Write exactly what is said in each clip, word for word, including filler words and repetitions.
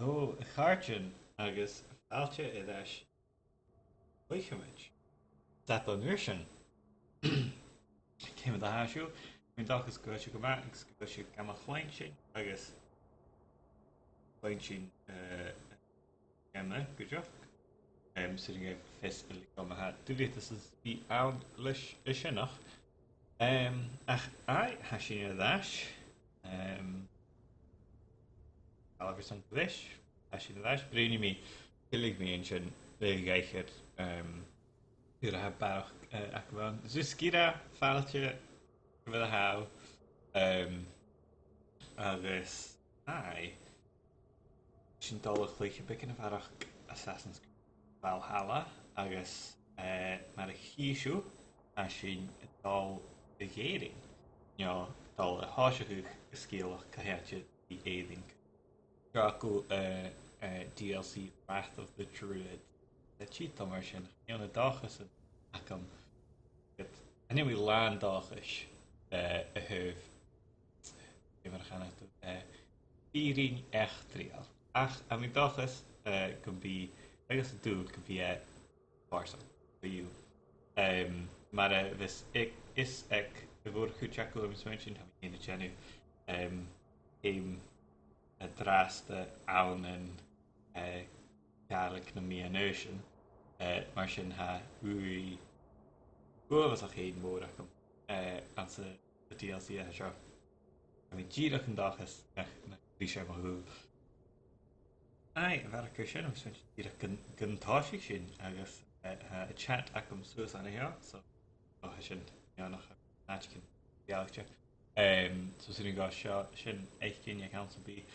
Ò, a chàirdean, agus fàilte air ais. Cluicheamaid. Stad an uair sin. Ciamar a tha sibh? Tha mi an dòchas gu bheil sibh gu math agus gu bheil sibh gam chluinntinn agus cluinntinn, eh, geama cuideachd. Em, 's urrainn dhuibh fios uile gum a tha duilgheadas a bhith ann leis a sin, ach, em, ach aye, tha sinn air ais. Em, Oliver san Glis, tha sinn air ais. Bruidhnidh mi, tuilleadh mi an sin, le gaichead, em, uair a tha barrachd, eh, agam ann. Is sgìre fàilte, gu bheil a tha. Em, agus, aye. Sinn a' dol a chluich beagan a bharrachd Assassin's Creed Valhalla agus, eh, mar a chì sibh, tha sinn a' dol a dh'Èirinn, no a' dol a thòiseachadh an sgeulachd co-cheangailte ri Èirinn. Seo agaibh, eh, eh, D L C Wrath of the Druids. Tha tiotal mar sin, chan eil an dòchas agam, chan eil mi làn dòchais, eh, a thaobh ciamar a chanadh tu, eh, fìrinn eachdraidheil. Ach tha mi an dòchas, eh, gum bi, agus an dùil gum bi e fàrsail do dhaoine. Em, mar a bhios aig, fios aig a' mhòr-chuid agaibh, tha mi a' smaointinn, tha mi fhìn a' dèanamh, em, feum an-dràsta ann an, eh, Gàidhlig nam meadhan-aoisean, eh, mar sin tha ùidh uabhasach fhèin mòr agam, eh, anns an an D L C a tha seo. Tha mi dìreach an dòchas nach, nach bi sin mo dhùil. Aye, a bharrachd air sin, agus sin dìreach gun, gun tòisich sinn, agus, eh, tha chat agam suas an seo, so, o, tha sin neònach, an àiteigin eadar-dhealaichte. Em, so sin an gnothach seo, sin fhaicinn aig àm sam bith.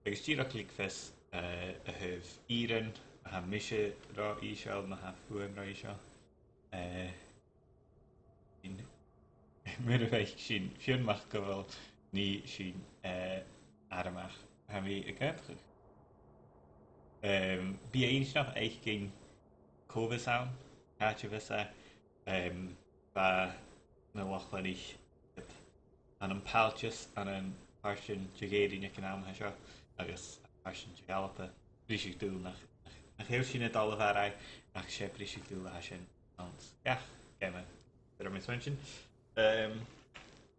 Agus dìreach leig fios, eh, a thaobh ìrean, ma tha mise ro ìosal, ma tha fuaim ro ìosal. Eh, sin, mura bheil sinn fionn mac gu bheil, nì sinn, eh, armachd. Tha mi ag aontachadh. Em, bidh e inntinneach fhaicinn cò bhios ann, càit a bhios e, em, bha na Lochlannaich ann am pailteas ann an pàirtean de dh'Èirinn aig an àm a tha seo, agus pàirtean de dh'Alba. Briseadh-dùil nach, nach, nach eil sinn a' dol a Bharraigh, ach 's e briseadh-dùil a tha sin anns gach geama, tha mi a' smaointinn. Em,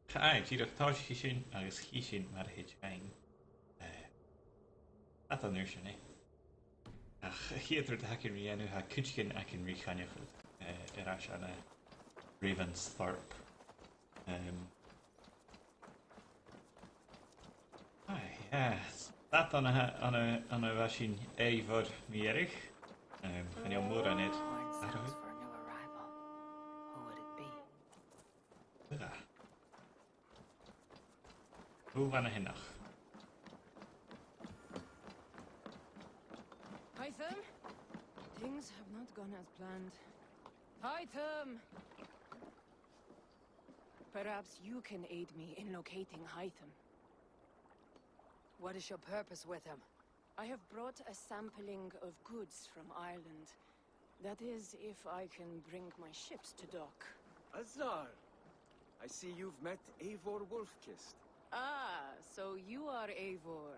cha, aye, dìreach tòisichidh sinn agus chì sinn mar a thèid dhuinn. Eh, stad an uair sin, eh. Ach a' chiad rud a th' againn ri dhèanamh, tha cuideigin againn ri choinneachadh, eh, air ais ann an Ravensthorpe. Em, aye, eh, stad ann a, ann a, ann a bha sinn Eivor mu dheireadh. Em, chan eil mòran air atharrachadh. Word sounds for a new arrival. Who would it be? Ugh. Who van a hinnach? Hytham? Things have not gone as planned. Hytham! Perhaps you can aid me in locating Hytham. What is your purpose with him? I have brought a sampling of goods from Ireland. That is, if I can bring my ships to dock. Azar! I see you've met Eivor Wolfkist. Ah, so you are Eivor.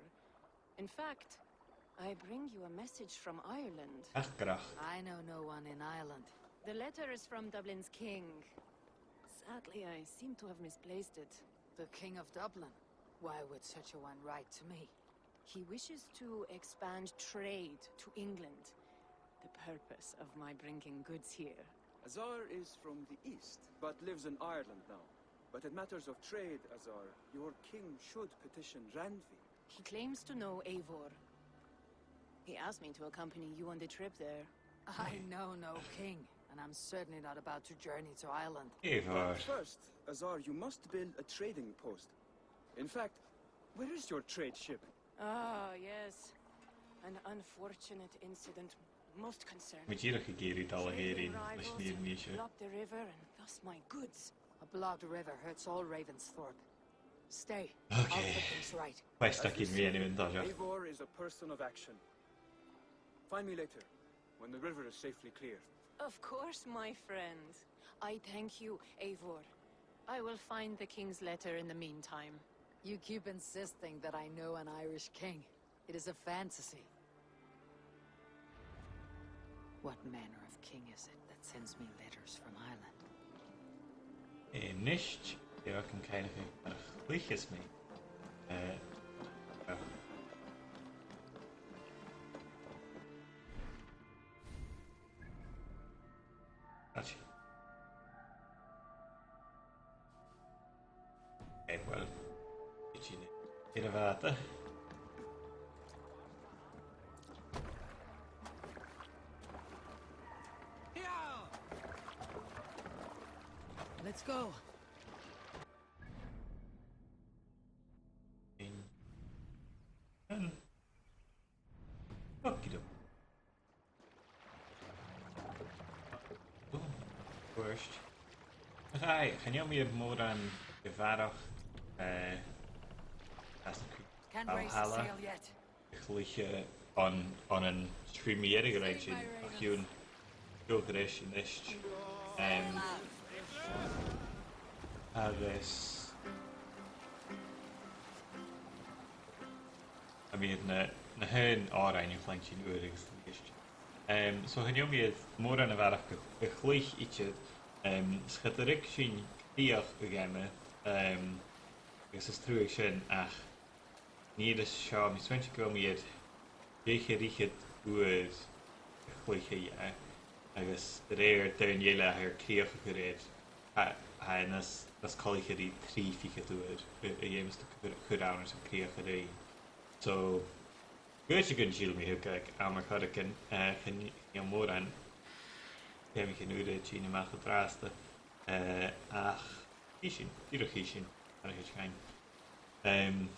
In fact, I bring you a message from Ireland. Ach, grach. I know no one in Ireland. The letter is from Dublin's king. Sadly, I seem to have misplaced it. The King of Dublin? Why would such a one write to me? He wishes to expand trade to England. The purpose of my bringing goods here. Azar is from the east, but lives in Ireland now. But in matters of trade, Azar, your king should petition Randvi. He claims to know Eivor. He asked me to accompany you on the trip there. I know no king, and I'm certainly not about to journey to Ireland. Eivor. But first, Azar, you must build a trading post. In fact, where is your trade ship? Ah, yes. An unfortunate incident, most concerning. Tha mi dìreach ag iarraidh dol a dh'Èirinn leis an fhìrinn seo. Blocked the river and thus my goods. A blocked river hurts all Ravensthorpe. Stay. Okay. I'll put things right. Quest againn ri dhèanamh an-dràsta. Eivor is a person of action. Find me later, when the river is safely clear. Of course, my friend. I thank you, Eivor. I will find the king's letter in the meantime. You keep insisting that I know an Irish king. It is a fantasy. What manner of king is it that sends me letters from Ireland? A-nis, dè bha mi a' ceannach, mar a chluicheas mi. Eh, oh. Actually. Eh, well, did you need a bit of that? Let's go. In, in. Okie doke. First. Aye, chan eil mi mòran a bharrachd, eh, as Can't raise the Valhalla. Sail yet. A chluich, eh, on, on an stream mi air a' ghreidh sin, ach chionn, chionn greis a-nis. Em, agus tha mi air na, na h-aon òrain a chluinntinn uair agus a-rithist. Em, so chan eil mi air mòran a bharrachd a, a chluich idir, em, 's cha do ruig sinn crìoch a' gheama, em, agus is truagh sin, ach an uair seo, tha mi a' smaointinn gu bheil mi air deich air fhichead uair a chluich, eh, agus a rèir daoine eile a tha air crìoch a chur air, tha, tha e nas, nas coltaiche ri trì fichead uair a, a dh'fheumas tu a chur, chur ann airson crìoch a ruighinn. So, gu h-àraidh gun till mi thuige aig àm air choreigin, eh, chan, chan eil mòran geamaichean ùra a' tighinn a-mach an-dràsta, eh, ach chì sinn, dìreach chì sinn, mar a thèid dhuinn. Em,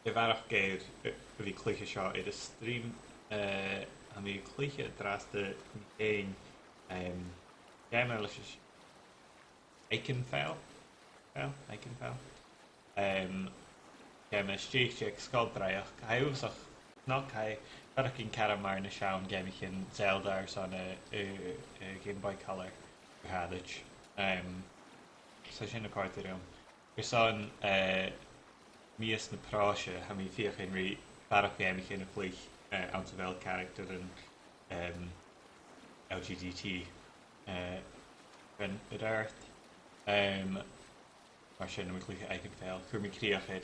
a bharrachd air, eh, a bhith a' cluich seo air an stream, eh, tha mi a' cluich an-dràsta mi fhèin, em, geama leis an s-, Ikenfell? Well, Ikenfell. Em, geama stèidhichte aig Sgoil Draoidheachd. Tha e uabhasach snog, tha e faireachdainn caran mar na seann gheamaichean Zelda airson a, a, a Game Boy Color gu h-àraid. Em, so sin a' còrdadh rium. Airson, eh, mìos na pròise, tha mi a' feuchainn ri barrachd gheamaichean a chluich, eh, anns a bheil caractaran, em, L G B T, eh, rin air adhart. Em, mar sin, tha mi a' cluich Ikenfell. Chuir mi crìoch air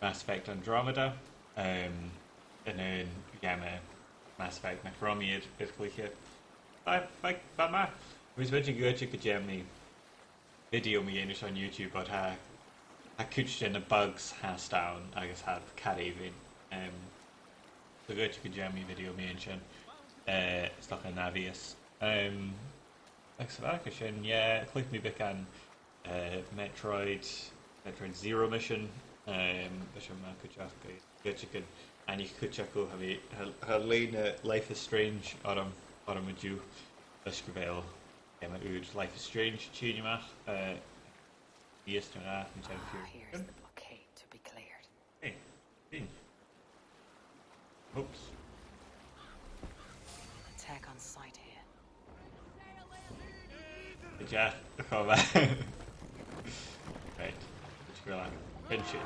Mass Effect Andromeda, em, an aon gheama Mass Effect nach robh mi air, air cluiche. Bha, bha, bha math. Tha mi a' smaointinn gu bheil gu dearbh video mu dheidhinn seo air YouTube, but tha, tha cuid de na bugs fhathast ann agus tha iad car èibhinn. Em, so gu dearbh gu dearbh mu video mu dheidhinn sin, eh, is dòcha an ath-mhìos. Em, agus a bharrachd air sin, yeah, chluich mi beagan, eh, Metroid, Metroid Zero Mission, em, bha sin math cuideachd, gu dearbh gun aithnich cuid aca, tha mi, tha, tha lèine Life is Strange orm, orm an-diugh, leis gu bheil geama ùr Life is Strange a' tighinn a-mach, eh, mìos no dhà, an t-seachdain. Ah, here's the blockade to be cleared. Hey, hey. Oops. Attack on sight here. Good job. Right. Let's go on. Finish it.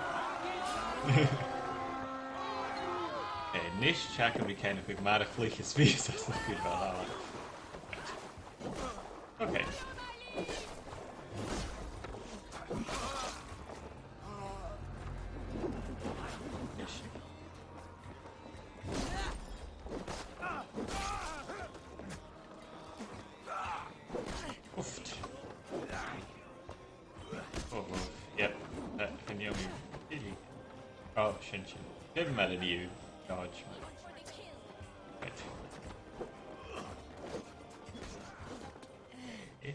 Eh, a-nis, check if we can, if we can, mar a chluicheas mi às na cùl ball. Right. Okay. Oof. Oh, well, yep. Uh, can you really? Oh, shit, shit. Didn't matter to you. Dodge. Right. Eh?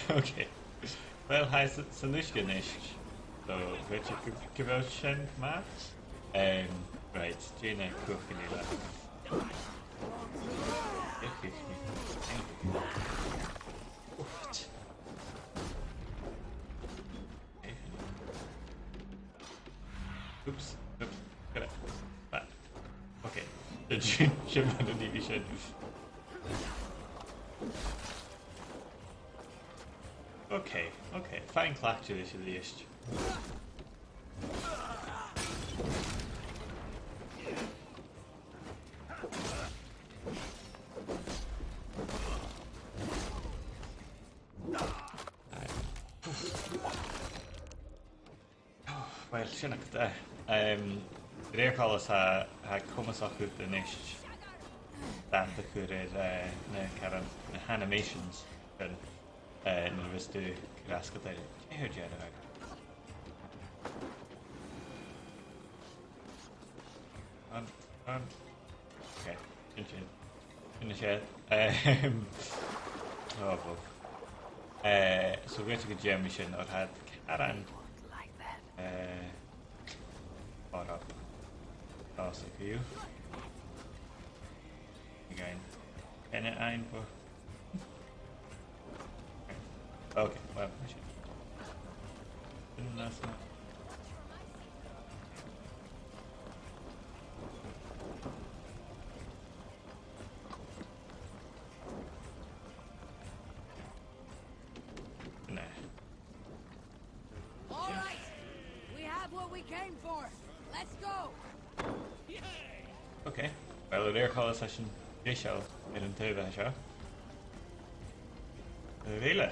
Okay. Well, tha e sa, san uisge a-nis. So, bheir sinn gu, gu bheil sin math. Um, right, dè na cumhachdan eile? Oops. Oops. Got it. Right. Okay. Sin, sin mar a nì mi sin. Okay, okay. Fine, cleachdte leis a-rithist. Uill, sin agad e. Em, a rèir choltais, tha, tha e comasach dhut a-nis dad a chur air, eh, na, caran, na h-animations sin, eh, nuair a bhios tu ag ascaill air. Dè tha thu ag iarraidh? Run, run. Okay, sin sin. Sin e. Em, oh, bog. Eh, so, gu dè tha mi sin, oir tha caran, eh, oir up. Oh, so you. Again. And I, okay, well, I should. Didn't last night. Nah. All right. We have what we came for. Let's go. Okay. Well, a rèir choltais, tha sinn deiseil air an taobh seo. A rèir.